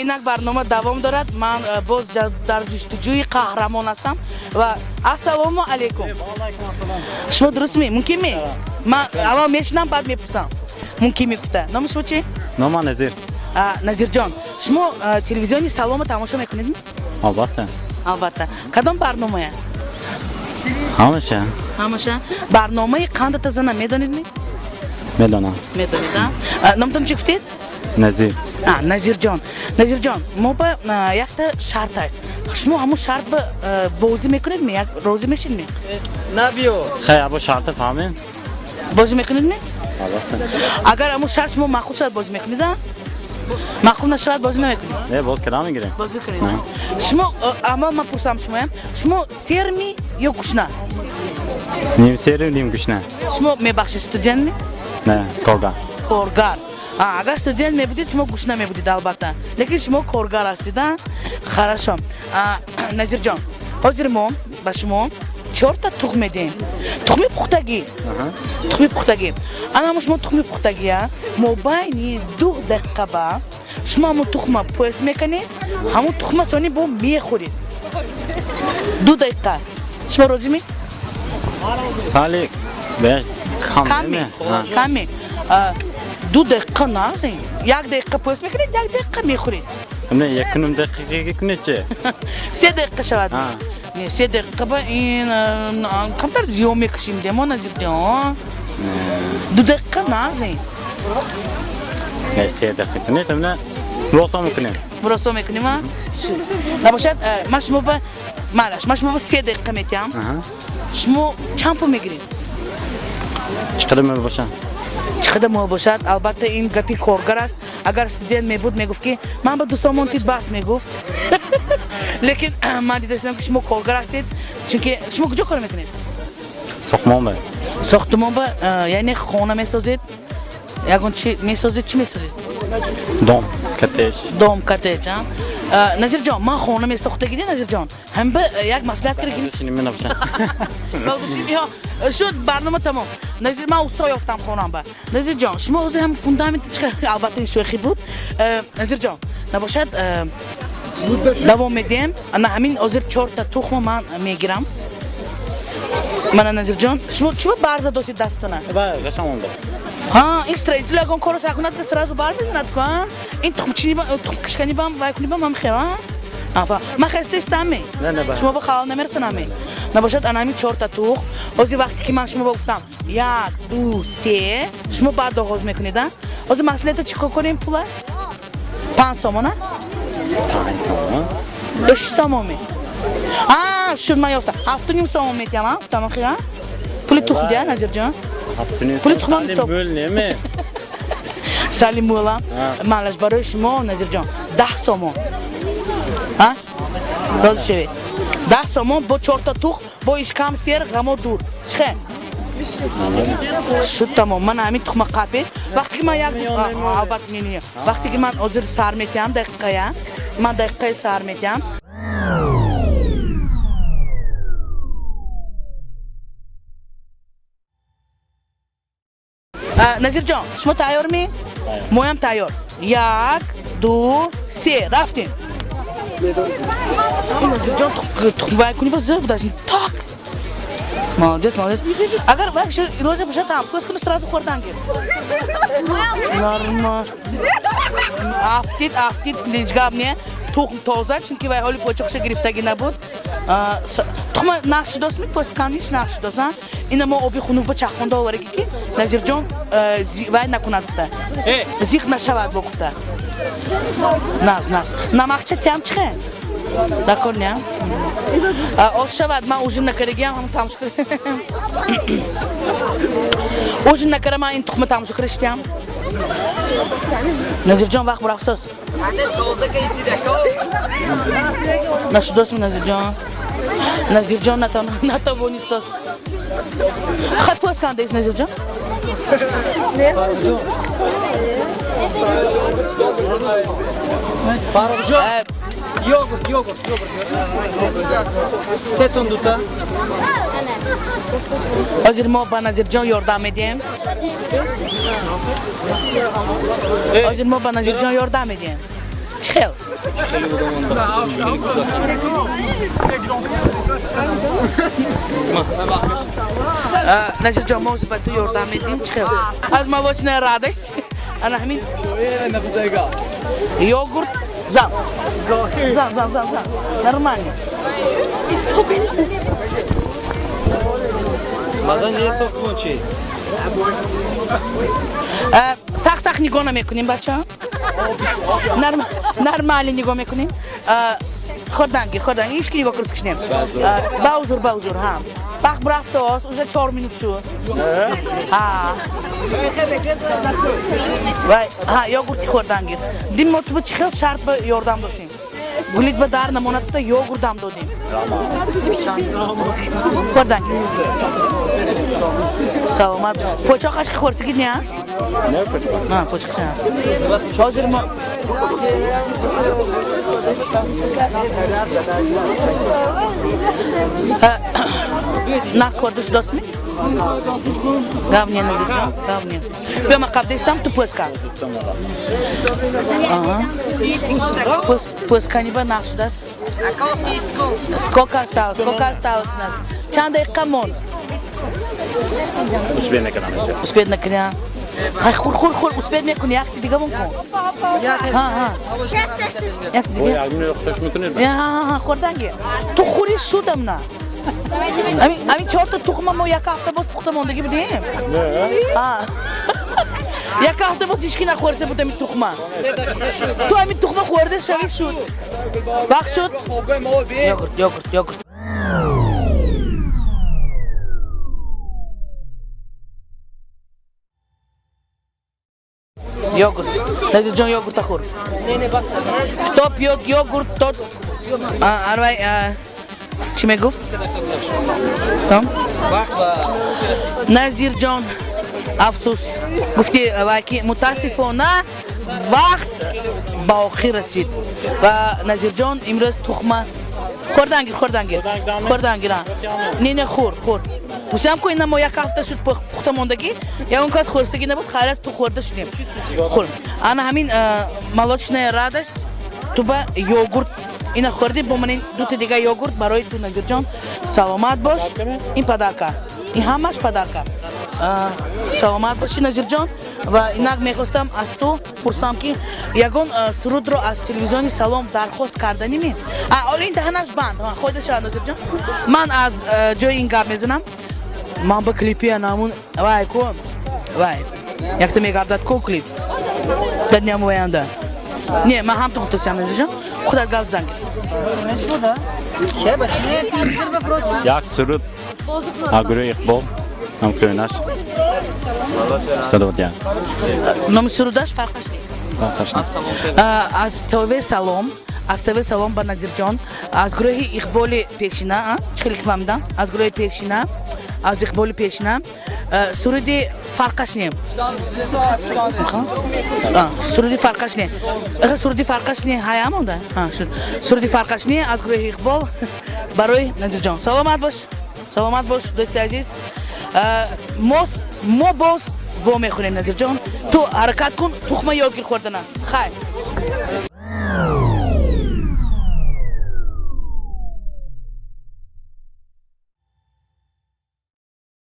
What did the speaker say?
Инак барнома давом дорад. Ман боз дар ҷустуҷӯи қаҳрамон ҳастам ва ассалому алайкум. Шумо дурустме? Мумкин ме? Ман аввал мешинам, баъд мепурсам. Мумкин мегуфта. Номи шумо чи? Нома Назир. Назирҷон, шумо телевизиони Саломо тамошо мекунед? Албатта. Албатта. Кадом барномая? Ҳамаша. Ҳамаша. Барномаи қандата зана медонедми? Медонам. Медонед, а? Номтон чӣ гуфтед? Назир. Назирҷон, Назирҷон, мо ба якта шарт аст. Шумо ҳамун шарт ба бозӣ мекунедми? Як розӣ мешидми? Набиё. Хай, або шарта фаҳмем. Бозӣ мекунедми? Албатта. Агар ҳамун шарт шумо маъқул шавад, бозӣ мекунед, а? Маъқул нашавад, бозӣ намекунед? Не, боз кардам мегирем. Бозӣ кунед. Шумо аввал ман пурсам шумоям, шумо серми ё гушна? Ним серу, ним гушна. Шумо, мебахшед, студентми? Не, коргар. Коргар. Агар студент мебудед, шумо гушна мебудед, албатта, лекин шумо коргар ҳастед, а? Хорошо. Назирҷон, ҳозир мо ба шумо чорта тухм медиҳем, тухми пухтагӣ, тухми пухтагӣ. Ана шумо тухми пухтагия мобайни 2 дақиқа ба шумо ҳамун тухма пӯст мекунед, ҳамун тухма сони бо мехӯред. 2 дақиқа. Шумо розӣ ме? Сали беш кам. Каме, каме. 2 дақиқа назен, 1 дақиқа пӯст мекунед, 1 дақиқа мехӯред. Не, якуним дақиқаги кунед чи? 3 дақиқа шавад. Не, 3 дақиқа ба ин камтар зиёд мекушем демо, Назирҷон. 2 дақиқа назен. Не, 3 дақиқа кунед, амна росо мекунем. Росо мекунем, а? Набошад, ман шумо ба малаш, ман шумо ба 3 дақиқа метиҳам. Шумо чанд пул мегиред? Чӣ қадар мол бошад? Чӣ қадар мол бошад? Албатта, ин гапи коргар аст. Агар студент мебуд, мегуфт, ки ман ба 2 сомон тид, бас мегуфт, лекин ман дидастам, ки шумо коргар ҳастед. Чунки шумо куҷо кор мекунед? Сохтмон ба. Сохтмон ба, яъне хона месозед, ягон чи месозед? Чӣ месозед? Дом, коттедж. Дом, коттедж, а? Назирҷон, ман хона месохтагиди, Назирҷон, ҳам ба як маслиҳат кара. Шуд, барнома тамом. Назир, ман усто ёфтам хонам ба. Назирҷон, шумо ҳозир ҳам фундаменти чӣ? Албатта, ин шӯхӣ буд, Назирҷон. Набошад, давом медиҳем. Ана ҳамин ҳозир чорта тухма ман мегирам. Мана, Назирҷон, шумо чиба барза досид дастона? Ҳа, ин строитель ягон корро сар кунад, ки сразу бар мезанад ку. Ин тухмчини, тухмкишкани бам вай куни бам ам хел. Ман хаста истамме, шумо ба халал намерасонаме. Набошад, ана ҳамин чорта тух. Ҳозир вақте ки ман шумо ба гуфтам як, ду, се, шумо баъд оғоз мекунед, а? Ҳозир маслиҳата чӣ кор кунем? Пула 5 сомона? 5 сомон? Ё 6 сомон ме? А, шуд, ман ёфтам, 7,5 сомон метиҳам. А, гуфтам охи, а пули тухм дия, Назирҷон. Пули тухмам ҳисоб. Мӯл неме? Сали мӯлам. Малаш, барои шумо, Назирҷон, 10 сомон. А, розӣ шавед? 10 сомон бо чорта тух, бо ишкам сер, ғамо дур. Чихе шуд? Тамом. Ман ҳамин тухма қапед. Вақте ки ман як, албатта, не, не, вақте ки ман ҳозир сар метиҳам дақиқая, ман дақиқаи сар метиҳам. Назирҷон, шумо тайёрми? Моям тайёр. Як, ду, се, рафтем. Назирҷон, тухмвай кунӣ ба зӯр будааст. Так, молодец, молодец. Агар вай илоҷа бошад, ҳам пӯст куни, сразу хӯрдан гир. Нормал афтид, афтид, ҳеҷ гап не. Тухм тоза, чунки вай ҳоли почоқша гирифтагӣ набуд. Тухма нақш шудостми? Пӯстканиш нақш шудост. Ина мо оби хунук ба чахонда оварагӣ, ки Назирҷон вай накунад, гуфта, зиқ нашавад бо гуфта. Нағз, нағз. Намакча тиям чихе дакор не ош шавад. Ман ужин накардагиам, ҳамн тамошо, ужин накара, ман ин тухма тамошо кириштиям. Назирҷон, вақт бурахсос нашудосми? Назирҷон, Назирҷон натавонистос. Хай, пӯст кандест, Назирҷон. Фаррухҷон, йогурт, йогурт, йогурт. Тетон дута. Ҳозир мо ба Назирҷон ёрдам медиҳем. Ҳозир мо ба Назирҷон ёрдам медиҳем. Чӣ хел? Хеле будам он хеле кӯдакона. Назирҷон, мо ба ту ёрдам медиҳем. Чӣ хел? Аз молочная радость. Ана ҳамин йогурт зан. Зан, зан, зан, зан. Нормально. Мазан ҷе соф кун чи? Сахт сахт нигоҳ намекунем, бача. Нормально нигоҳ мекунем. Хӯрданги, хӯрданги. Ҳеч ки нигоҳ курс кишнем. Ба узур, ба узур, ҳа. Вақт рафтааст, уже 4 минут шуд. Ҳа. Вай, ҳа, йогурти хӯрдангир. Дим мо ту ба чӣ хел шарт ба ёрдам додем? Гулит ба дар намонад, та йогуртам додем. Хӯрданги. Саломат. Почоқаш ки хӯрсигид не? Не, почоқ. Ҳа, почоқаш. Ҳозир мо нағз хӯрда шудастми? Гав не, Назирҷон, гав не. Биё, ман қабдестам, ту пӯска. Пӯскани ба нағз шудааст. Сколько осталось? Сколько осталось у нас? Чанд дақиқа монд? Успеть накунам. Успеть накунӣ? Хай, хур, хур, хур, успеть мекунӣ, якти дига мон кун. Ҳа, ҳа. Якти Бо дига. як минут хуш мекунед? Ҳа, ҳа, ҳа, хӯрданги. Ту хӯри шудам на. Ами чорта тухма мо як ҳафта боз пухта мондагӣ будем? Ҳа. Як ҳафта боз ҳички нахӯрда буд ами тухма. Ту ами тухма хӯрда шавӣ шуд. Вақт шуд. Йогурт, йогурт, йогурт. Йогурт. Назирҷон, йогурта хӯр. Кто пьет йогурт, тот... Арвай, чӣ мегуфт? Том? Вақт ба Назирҷон, афсӯс, гуфти вай ки мутаассифона вақт ба охир расид ва Назирҷон имрӯз тухма хӯрдангир, хӯрдангир, хӯрдангир. Не, не, хӯр, хӯр. Гусям ку, ина мо як ҳафта шуд пухта мондагӣ, ягон кас хӯрсагӣ набуд, хайрат, ту хӯрда шудем. Хӯр. Ана ҳамин молочная радость ту ба йогурт ина хӯрдӣ, бо ман ин дута дига йогурт барои ту, Назирҷон. Саломат бош. Ин подарка, ин ҳамаш подарка. Саломат бошӣ, Назирҷон. Ва инак мехостам аз ту пурсам, ки ягон сурудро аз телевизиони Салом дархост карданими? Оли ин даҳанаш банд хойда шавад. Назирҷон, ман аз ҷои ин гап мезанам. Ман ба клипи анамун вай ку, вай якта мегардад ку клип дар намоянда. Не, ман ҳам ту гуфтасям, Назирҷон, худат гап зан. Як суруд аз гурӯҳи Иқбол, ҳам кӯнаш. Садо диҳам. Номи сурудаш фарқаш нест. Фарқаш нест. Аз ТВ Салом, аз ТВ Салом ба Назирҷон аз гурӯҳи Иқболи пешина, чӣ хеле ки фаҳмидам, аз гурӯҳи пешина, аз Иқболи пешина суруди фарқаш не, суруди фарқаш не, суруди фарқаш не ҳая монда шуд. Суруди фарқаш не аз гурӯҳи Иқбол барои Назирҷон. Саломат бош, саломат бош, дӯсти азиз. Мо боз во мехӯрем. Назирҷон, ту ҳаракат кун, тухма ёд гир хӯрдана. Хайр.